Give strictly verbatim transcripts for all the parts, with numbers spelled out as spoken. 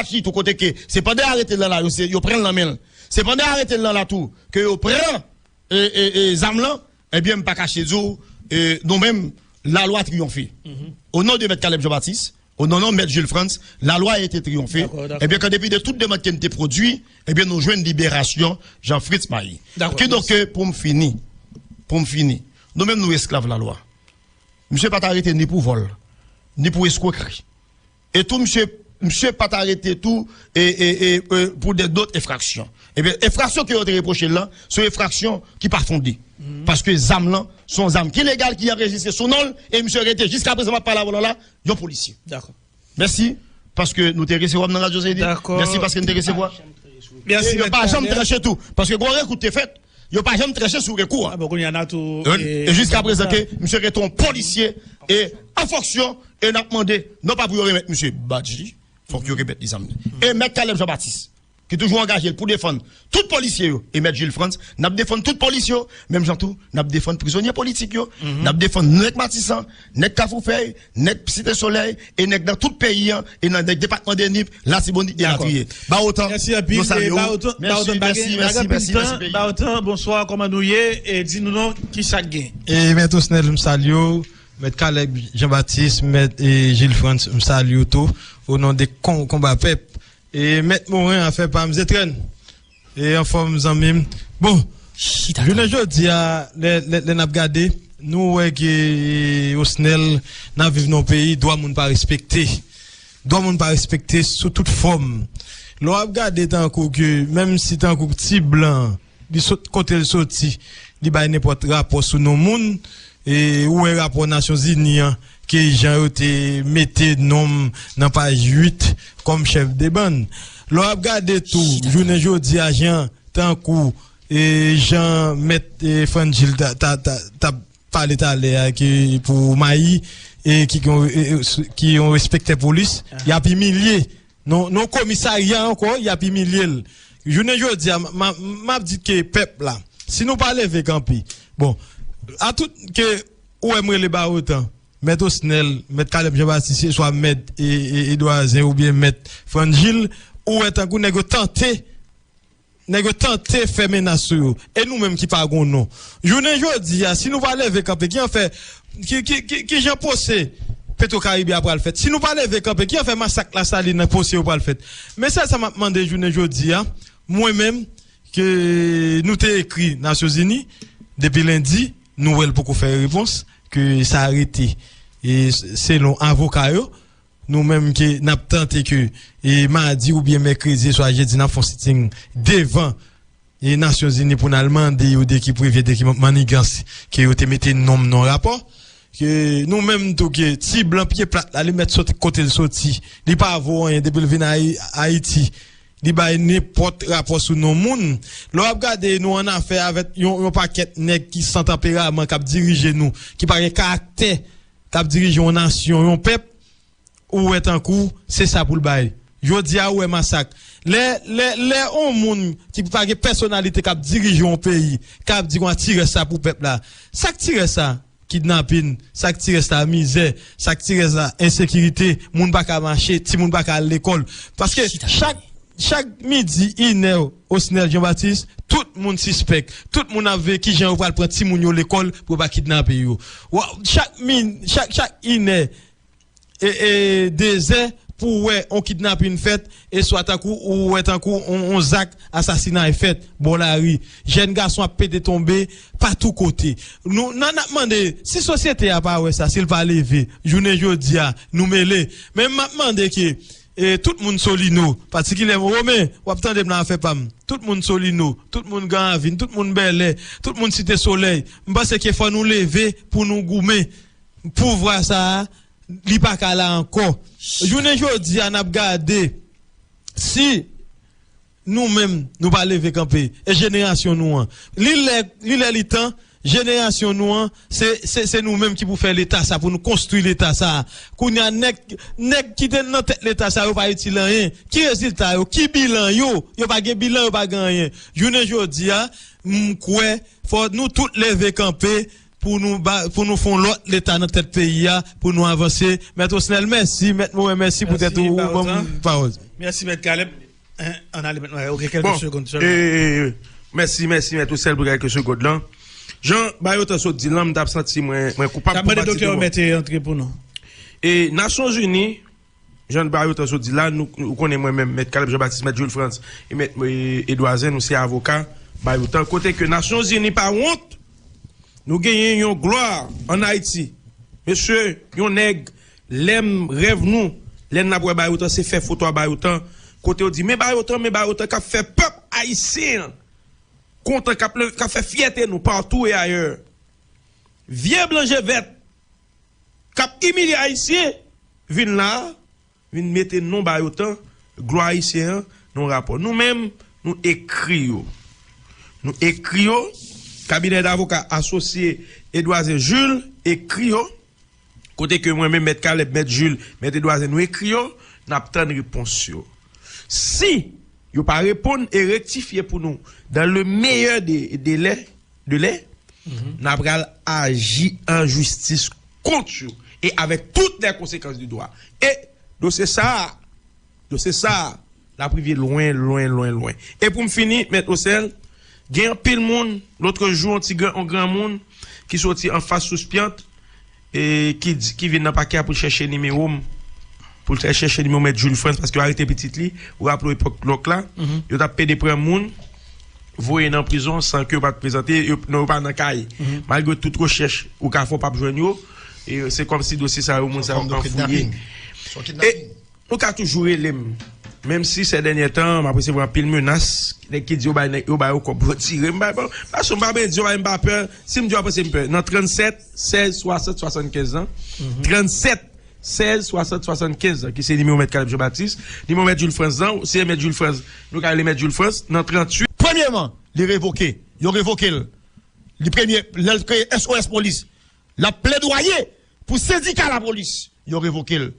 Lachi tou kote ke se pandan arete l lan la, yo, se, yo pran l nan men l. Se pandan arete l lan la tou ke yo pran e, e, e, zam lan, ebyen, m pa kache di w, e, nou menm, lalwa triyonfe. O non de Mèt Caleb Jean-Baptiste, o non, non, Mèt Jules Frantz, lalwa a ete triyonfe. Dakò, dakò. Ebyen, kan depi de tout demann ke n te pwodui, ebyen, nou jwenn liberasyon Jean Fritz Maï. Dakò, kidonk, mèsi. Pou m fini, pou m fini, nou menm, nou esklav lalwa. Misye pa t arete ni pou vòl, ni pou eskwokri. E tou, misye, misye pa t arete tou e, e, e, e, pou de dòt enfraksyon. Ebyen, enfraksyon ke yo te repwoche l lan, se yon enfraksyon ki pa fonde. Paske zam lan, se yon zam ki legal, ki anrejistre sou non l, e misye rete jiskaprezan, m ap pale avè w la, yon polisye. Dakò. Mèsi, paske nou te resevwa m nan Radyo Zénith. Dakò. Mèsi paske n te resevwa. Mèsi, e yo pa janm tranche tou. Paske gwo rekout te fèt, yo pa janm tranche sou rekou a. Ah, bon, kounye a n a tou, e, e jiskaprezan ke misye rete yon polisye e an fonksyon, e n ap mande, non pa pou yo remèt misye badj li, fòk yo remèt li zam li. E Mèt Caleb Jean-Baptiste, ki toujou angaje l pou defann tout polisye yo, e Mèt Jules Frantz, n ap defann tout polisye yo, menm jan tou, n ap defann prizonye politik yo, n ap defann nèg Matisan, nèg Kafou Fèy, nèg Site Solèy, e nèg nan tout peyi an, e nan nèg depatman de Nip, Latibonit e latriye. Ba otan, nou salye w. Mèsi, mèsi, mèsi, mèsi, peyi. Ba otan, bonswa, kòman nou ye? E di nou non, ki sa k gen? E Mèt Osnel, m salye w. Mèt Caleb Jean-Baptiste, Mèt, e, Jules Frantz, m salye w tou, o non de kon-, Konba Pèp. E Mèt Moren, afè pa m, Zetrenn. E anfòm, zanmi m. Bon, jounen jodi a, lè, lè, lè n ap gade, nou wè ke, e, Osnel, n ap viv nan yon peyi, dwa moun pa respekte. Dwa moun pa respekte sou tout fòm. Lè w ap gade tankou ke, menm si tankou ti blan, li sot kote l soti, li bay nenpòt rapò sou non moun, e ou wè rapò Nasyonzini an, ke jan yo te mete non m nan paj uit kòm chèf de bann. Lè w ap gade tou, jounen jodi a, jan, tankou, e jan Mèt, e, Frantz Gilles ta, ta, ta, ta pale talè a, ke pou Maï, e ki, ki, e, e, ki yon enspektè polis, y ap imilye. Non, non komisarya ankò, y ap imilye l. Jounen jodi a, m, m, m ap di ke pèp la, si nou pa leve kanpe, bon, a tout ke ou wè m rele ba otan, Mèt Osnel, Mèt Caleb Jean-Baptiste, swa Mèt, e, e, Edouard Zen oubyen Mèt Frantz Gilles, ou wè tankou nèg yo tante, nèg yo tante fè menas sou yo. E nou menm ki pa gon non. Jounen jodi a, si nou pa leve kanpe, ki an fè, ki, ki, ki, ki jan pwosè Petwokaribe a pral fèt? Si nou pa leve kanpe, ki an fè masak Lasalin nan, pwosè yo pral fèt? Men sèl sa m ap mande jounen jodi a, mwen menm, ke nou te ekri Nasyonzini, depi lendi, nou wè l poko fè repons, ke sa rete. E s-, selon avoka yo, nou menm ke n ap tante ke, e madi oubyen mèkredi, swa jedi, n ap fè yon sitting devan, e Nasyonzini pou n al mande yo de ki prevye, de ki manigans ke yo te mete non m nan rapò. Ke nou menm tou ke ti blan pye plat la, li mèt soti kote l soti. Li pa vo anyen depi l vin Ayi-, Ayiti. Li bay nenpòt rapò sou non moun. Lè w ap gade, nou annafè avèk yon, yon pakèt nèg ki san tanperaman k ap dirije nou, ki pa gen karaktè, k ap dirije yon nasyon, yon pèp, ou wè tankou se sa pou l bay. Jodi a, ou wè masak. Lè, lè, lè yon moun ki pa gen pèsonalite k ap dirije yon peyi, k ap di konsa ti rès sa pou pèp la. Sa k ti rès sa? Kidnapin, sa k ti rès la, mizè, sa k ti rès la, ensekirite, moun pa ka mache, timoun pa ka al lekòl. Paske chak, chak midi, inè, Osnel Jean Baptiste, tout moun sispèk, tout moun ap veye kijan yo pral pran timoun yo lekòl pou yo pa kidnape yo. Wa-, chak min-, chak, chak inè, e, e, dezè pou w wè yon kidnapin fèt, e swa tankou ou wè tankou yon, yon zak asasinay fèt bò lari. Jèn gason ap pete tonbe patou kote. Nou, n a, n ap mande, si sosyete a pa wè sa, si l pa leve, jounen jodi a, nou mele. Men m ap mande ke, e, tout moun Solino, patikilyèman, Romen, w ap tande m nan afè pa m. Tout moun Solino, tout moun Gran Ravin, tout moun Bèlè, tout moun Site Solèy, m panse ke fò nou leve pou nou goumen. Pouvwa sa a, li pa ka la ankò. Jounen jodi a, n ap gade, si nou menm, nou pa leve kanpe, e jenerasyon nou an, li lè, li lè, li tan, jenerasyon nou an, se, se, se nou menm ki pou fè Leta sa, pou nou konstwi Leta sa. Kounye a, nèg, nèg ki te nan tèt Leta sa, yo pa itil anyen. Ki rezilta yo? Ki bilan yo? Yo pa gen bilan, yo pa gen anyen. Jounen jodi a, m kwè, fò nou tout leve kanpe, pou nou ba, pou nou fè yon lòt Leta nan tèt peyi a, pou nou avanse. Mèt Osnel, mèsi. Mèt Moren, mèsi poutèt ou, ou ban m pawòl. Mèsi, Mèt Caleb. Hein, ann ale mentnan. Ok, kèlke segonn sèlman. Mèsi, mèsi, Mèt Roussel, pou kèlke segonn lan. Jan Bayotan sot di lan, m t ap santi mwen, mwen koupab pou m pa di de mo. Mèt antre pou nou. E Nasyonzini, jan Bayotan sot di la, nou, ou konnen mwen menm, Mèt Caleb Jean-Baptiste, Mèt Jules Frantz, e Mèt, e, Edouard Zen, nou se avoka Bayotan. Kote ke Nasyonzini pa wont, nou genyen yon glwa ann Ayiti. Mesye, yon nèg, lè m rèv nou, lè n ap wè Bayotan, se fè foto a Bayotan, kote yo di, men Bayotan, men Bayotan k ap fè pèp ayisyen an kontan, k ap leve, k ap fè fyète nou patou e ayè. Vye blan je vèt, k ap imilye Ayisyen, vin la, vin mete non Bayotan, glwa ayisyen an, nan yon rapò. Nou menm, nou ekri yo. Nou ekri yo, kabinè davoka asosye Edouard Zen Jules ekri yo, kote ke mwen menm, Mèt Caleb, Mèt Jules, Mèt Edouard Zen, nou ekri yo, n ap tann repons yo. Si yo pa reponn e rektifye pou nou dans le meilleur des délais, délais, n a pral aji an jistis kont yo e avèk tout lè konsekans di dwa. E dosye sa a, dosye sa a, l ap rive lwen, lwen, lwen, lwen. E pou m fini, Mèt Roussel, gen anpil moun, lòt jou, yon ti gran, yon granmoun ki soti anfas Sous Pyant, e ki di, ki vin nan pakè a pou l chèche nimewo m, pou l chèche nimewo Mèt Jules Frantz, paske yo arete pitit li. Ou raple w epòk lòk la, yo t ap pede pran moun, voye nan prizon san ke yo pa t prezante, yo, non, yo pa nan kay. Malgre tout rechèch ou ka fè, w p ap jwenn yo. E se kòmsi dosye sa yo, moun sa yo anfouye. E nou ka toujou rele m. Menm si sè dènye tan, m ap resevwa anpil menas, nèg ki di yo bay, nèg, yo bay yo kòb, yo tire m, bay, bon, paske m pa byen di yo bay, m pa pè. Si m di yo, ap panse m pè. Nan trannsèt sèz swasant swasannkenz lan, trannsèt sèz swasant swasannkenz lan, ki se nimewo Mèt Caleb Jean-Baptiste, nimewo Mèt Jules Frantz lan, se Mèt Jules Frantz, nou ka rele Mèt Jules Frantz, nan tranntuit. Premyèman, li revoke. Yo revoke l. Li premye, lè l kreye S O S Polis, l ap pledwaye pou sendika lapolis. Yo revoke l.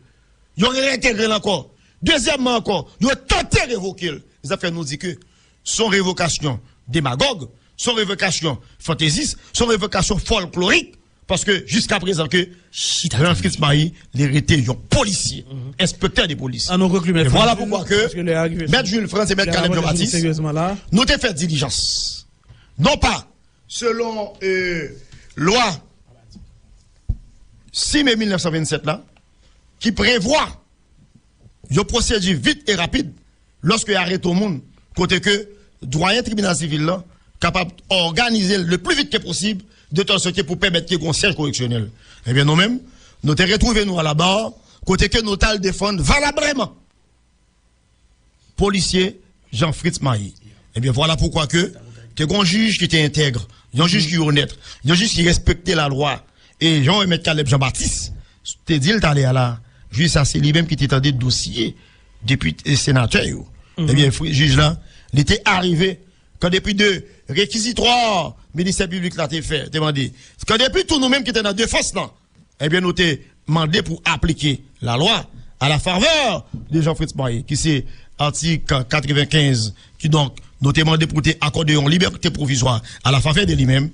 Yo reentegre l ankò. Dezyèmman ankò, yo tante revoke l. Se sa k fè nou di ke se yon revokasyon demagòg, se yon revokasyon fantezis, se yon revokasyon fòlklorik, paske jiskaprezan ke Jean Fritz Marie, li rete yon polisye, enspektè de polis. E vwala poukwa ke Mèt Jules Frantz e Mèt Caleb Jean-Baptiste, nou te fè dilijans. Non pa selon, e, lwa sis me mil nèf san vennsèt la, ki prevwa yon pwosedi vit e rapid lòske y arete yon moun, kote ke dwayen tribinal sivil lan kapab òganize l le pli vit ke posib, de tèl sòt ke pou pèmèt ke gen yon syèj koreksyonèl. Ebyen, nou menm, nou te retwouve nou a la bar, kote ke nou t al defann valabman polisye Jean Fritz Marie. Ebyen, vwala poukwa ke te gen yon jij ki te entèg, yon jij ki onèt, yon jij ki respekte lalwa. E jan Mèt Caleb Jean-Baptiste te di l talè a la, jij sa se li menm ki te tande dosye depite e senatè yo. Ebyen, jij la, li te arive, kan depi de rekizitwa ministè piblik la te fè, te mande, kan depi tou nou menm ki te nan defans lan, ebyen, nou te mande pou aplike lalwa à la faveur de Jean Fritz Marie, ki se atik katrevenkenz, kidonk, nou te mande pou te akòde yon libète pwovizwa à la faveur de li menm.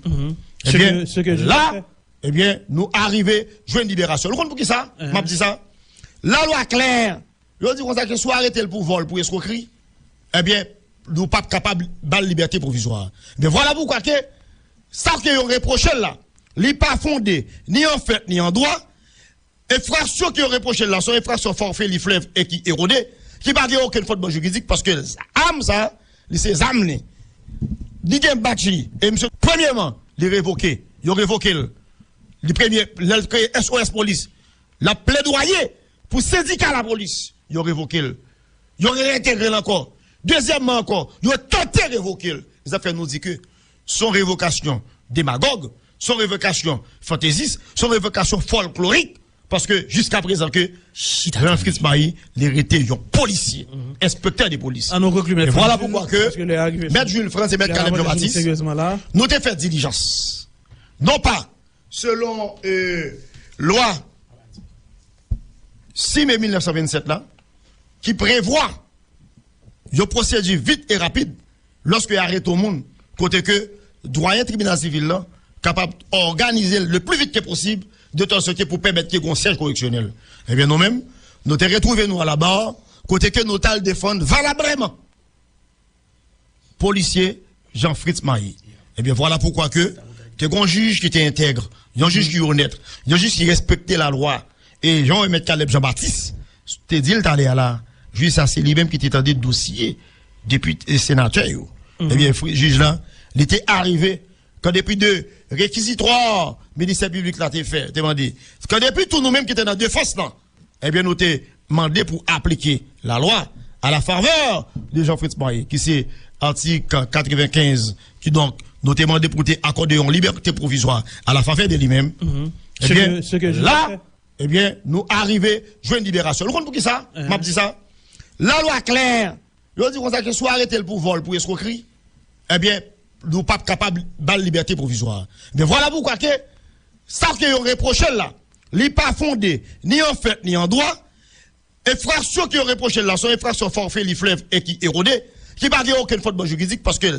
Ebyen, la, ebyen, nou arive jwenn liberasyon. Nou konn poukisa m ap di sa? Lalwa klè. Yo di konsa ke si w arete l pou vòl, pou eskwokri, ebyen, nou p ap kapab ba l libète pwovizwa. Men vwala poukwa ke sa ke yo repwoche l la, li pa fonde ni an fèt ni an dwa. Enfraksyon ke yo repwoche l la, se yon enfraksyon forfait, li flèv e ki erode, ki pa gen okenn fondman jiridik, paske zam sa, li se zam li. Li gen badj li. E misye, premyèman, li revoke. Yo revoke l. Li premye, lè l kreye S O S Polis, l ap pledwaye pou sendika lapolis. Yo revoke l. Yo reentegre l ankò. Dezyèmman ankò, yo tante revoke l. Se sa k fè nou di ke se yon revokasyon demagòg, se yon revokasyon fantezis, se yon revokasyon fòlklorik, paske jiskaprezan ke Jean Fritz Marie, li rete yon polisye, enspektè de polis. E vwala poukwa ke Mèt Jules Frantz e Mèt Caleb Jean-Baptiste, nou te fè dilijans. Non pa selon, e, lwa sis me mil nèf san vennsèt la, ki prevwa yon pwosedi vit e rapid lòske y arete yon moun, kote ke dwayen tribinal sivil lan kapab òganize l le pli vit ke posib, de tèl sòt ke pou pèmèt ke gen yon syèj koreksyonèl. Ebyen, nou menm, nou te retwouve nou a la bar, kote ke nou t al defann valabman polisye Jean Fritz Maé. Ebyen, vwala poukwa ke te gen yon jij ki te entèg, yon jij ki onèt, yon jij ki respekte lalwa. E jan Mèt Caleb Jean Baptiste te di l talè a la, jij sa se li menm ki te tande dosye depite e senatè yo. Ebyen, fri- jij la, li te arive, kan depi de rekizitwa ministè piblik la te fè, te mande, kan depi tou nou menm ki te nan defans lan, ebyen, nou te mande pou aplike lalwa à la faveur de Jean Fritz Maé, ki se atik katrevenkenz, kidonk, nou te mande pou te akòde yon libète pwovizwa à la faveur de li menm. Ce Ebyen, que- ce que je la, fais. Ebyen, nou arive jwenn liberasyon. Nou konn pou ki sa? M ap di sa. Lalwa klè. Yo di konsa ke si w arete l pou vòl, pou eskwokri, ebyen, nou p ap kapab ba l libète pwovizwa. Ebyen, vwala poukwa ke sa ke yo repwoche l la, li pa fonde ni an fèt ni an dwa. Enfraksyon ke yo repwoche l la, se yon enfraksyon forfè li flèv e ki erode, ki pa gen okenn fondman jiridik, paske